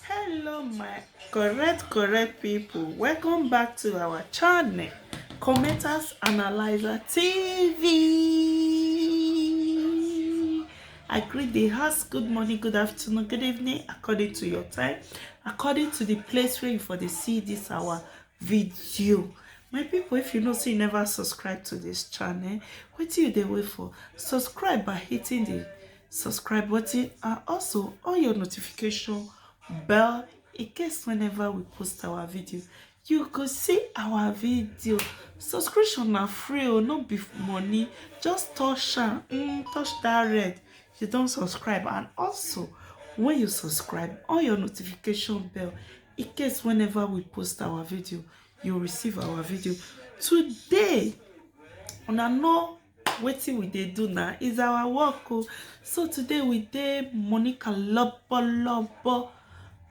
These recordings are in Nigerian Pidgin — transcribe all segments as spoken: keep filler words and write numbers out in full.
Hello, my correct, correct people. Welcome back to our channel, Commenters Analyzer T V. I greet the house. Good morning, good afternoon, good evening, according to your time, according to the place where you for the see this our video. My people, if you know say you never subscribe to this channel, what do you dey wait for? Subscribe by hitting the subscribe button and also on your notification bell in case whenever we post our video, you go see our video. Subscription na free o, no be money. Just touch am, mm, touch that red. You don subscribe, and also when you subscribe, on your notification bell in case whenever we post our video, you receive our video. Today, una know wetin we dey do now is our work o. So today we dey Monica Lobolobo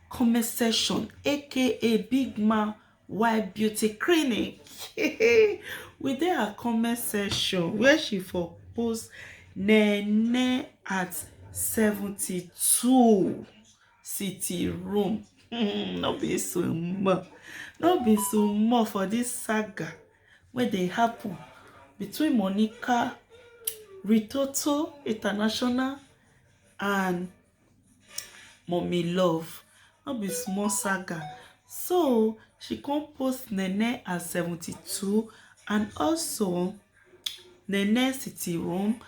comment section, aka Big Man Why Beauty Clinic. We dey her comment section where she for post Nene at seventy-two sitting room. Hmm, no be small, no be small for this saga wey dey happen between Monica, Ritoto International, and Mommy Love. No be small saga. So she come post Nene at seventy-two and also Nene sitting room.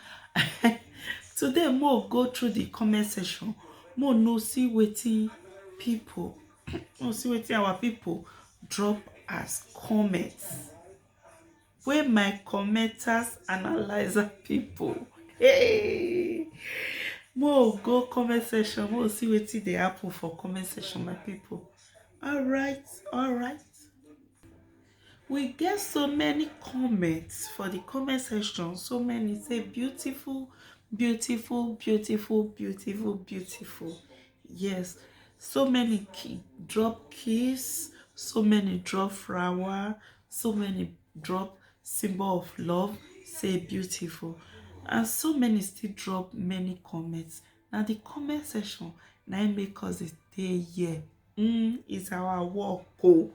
Today, mo go through the comment section. Mo no see wetin people, no see wetin our people drop as comments. Wey my commenters analyzer people. Hey, mo go comment section, mo see wetin dey happen for comment section, my people. All right, all right. We get so many comments for the comment section. So many say beautiful, beautiful, beautiful, beautiful, beautiful. Yes, so many ki- drop kiss, so many drop flower, so many drop symbol of love, say beautiful, and so many still drop many comments. Now the comment section now make us stay here. Mm, is our work. Oh.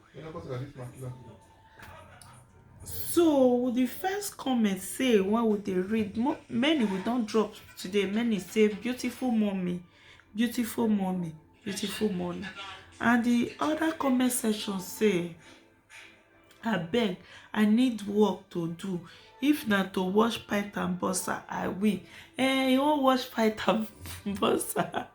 So the first comment say when we dey read, mo- many we don drop today. Many say beautiful mommy, beautiful mommy, beautiful mommy, and the other comment section say, "Abeg, I need work to do. If na to wash pint and bossa, I will." Eh, you wan wash pint and bossa?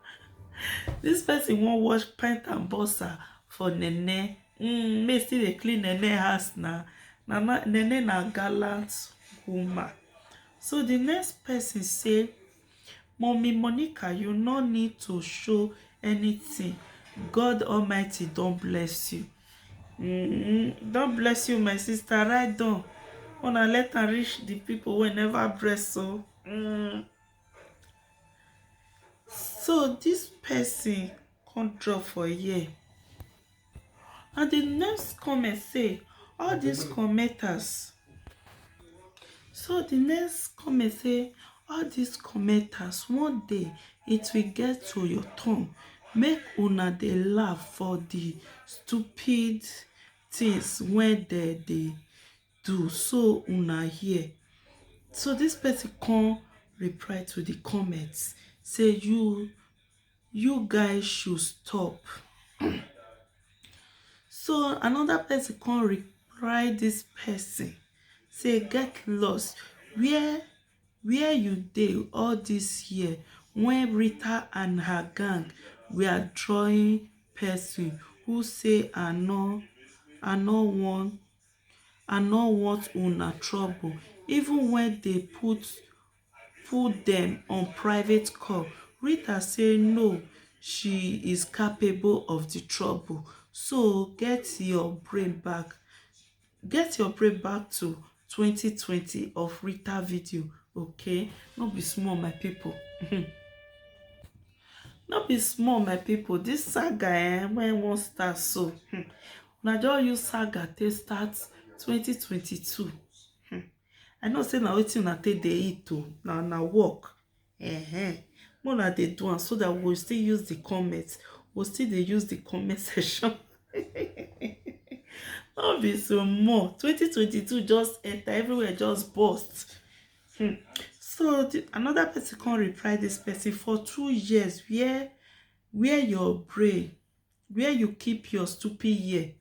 This person wan wash pint and bossa for Nene. Mm, me still dey clean Nene house na. Na na- Nene na gallant woman. So the next person say, "Mommy Monica, you no need to show anything. God Almighty don bless you." Mm, don bless you, my sister. Write down. Una let am reach the people wey never bless. So, mm. So this person come drop for here. And the next comment say, all these commenters. So the next comment say, all these commenters, one day it will get to your turn. Make una dey laugh for the stupid things wey dem dey do. So una hear. So this person come reply to the comments. Say you you guys should stop. So another person come reply this person, say, "Get lost. Where where you dey all this year when Rita and her gang were drawing person who say I no I no wan I no want una trouble. Even when they put put them on private call, Rita say no, she is capable of the trouble. So get your brain back. Get your brain back to twenty twenty of Rita video, okay?" No be small, my people. No be small, my people. This saga, eh, when one start so, hmm, una just use saga take start twenty twenty-two. Hmm. I know say na wetin una take dey eat o, na na work. Eh, eh. Make una dey do am so that we go still use the comments. But still dey use the comment section. No be so more. Twenty twenty-two just enter, everywhere just burst. Hmm. So the, another person come reply this person, "For two years, where where your brain, where you keep your stupid ear?"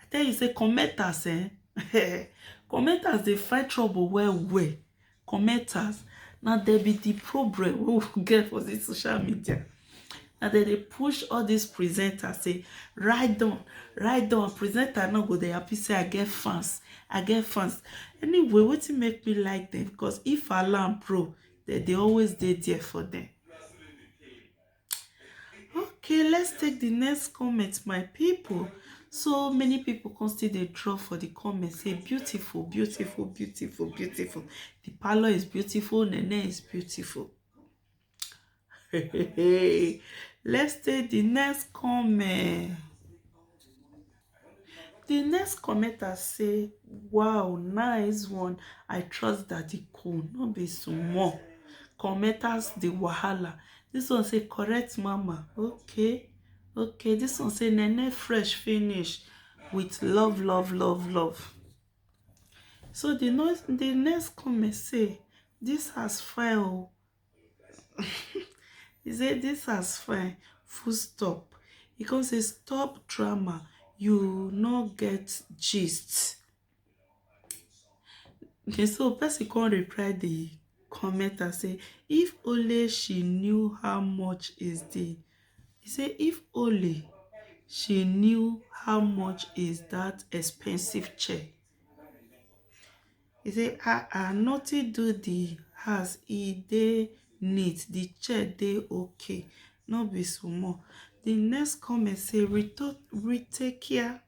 I tell you say commenters, eh? Commenters dey find trouble well well. Commenters, now they be the problem we get for this social media. Now they dey push all these presenters say, "Write down, write down." Presenter no go dey happy say, "I get fans, I get fans." Anyway, wetin make me like them? Because if alarm pro, they dey always dey there for them. Okay, let's take the next comment, my people. So many people come still dey drop for the comment, say, "Beautiful, beautiful, beautiful, beautiful. The parlor is beautiful, Nene is beautiful." Let's take the next comment. The next commenter say, "Wow, nice one. I trust Daddy Cool." No be small. Commenters the wahala. This one say, "Correct mama." Okay. Okay. This one say, "Nene fresh finish." With love, love, love, love. So the next, the next comment say, "This has fine o." He say, "This has fine. Full stop." He come say, "Stop drama. You no get gist." Okay, so person come reply the comment and say, "If only she knew how much is the," he say, "If only she knew how much is that expensive chair." He say, "Ah, ah, nothing do the house, e dey neat, the chair dey okay." No be small. The next comment say, "Rito-, Ritekia,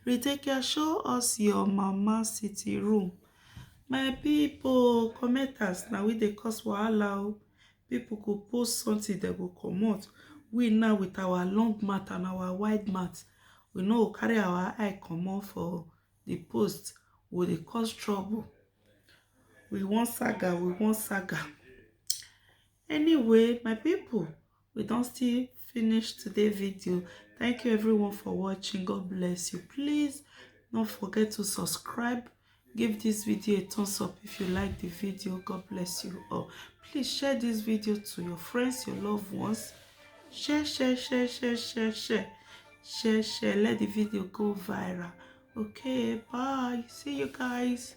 Ritekia, show us your mama sitting room." My people, commenters, now we dey cause wahala o. People go post something, they go comot. We now with our long mouth and our wide mouth, we no go carry our eye comot for the post. We dey cause trouble. We want saga, we want saga. Anyway, my people, we don still finish today video. Thank you everyone for watching. God bless you. Please don't forget to subscribe. Give this video a thumbs up if you like the video. God bless you all. Please share this video to your friends, your loved ones. Share, share, share, share, share, share. Share, share. Let the video go viral. Okay, bye. See you guys.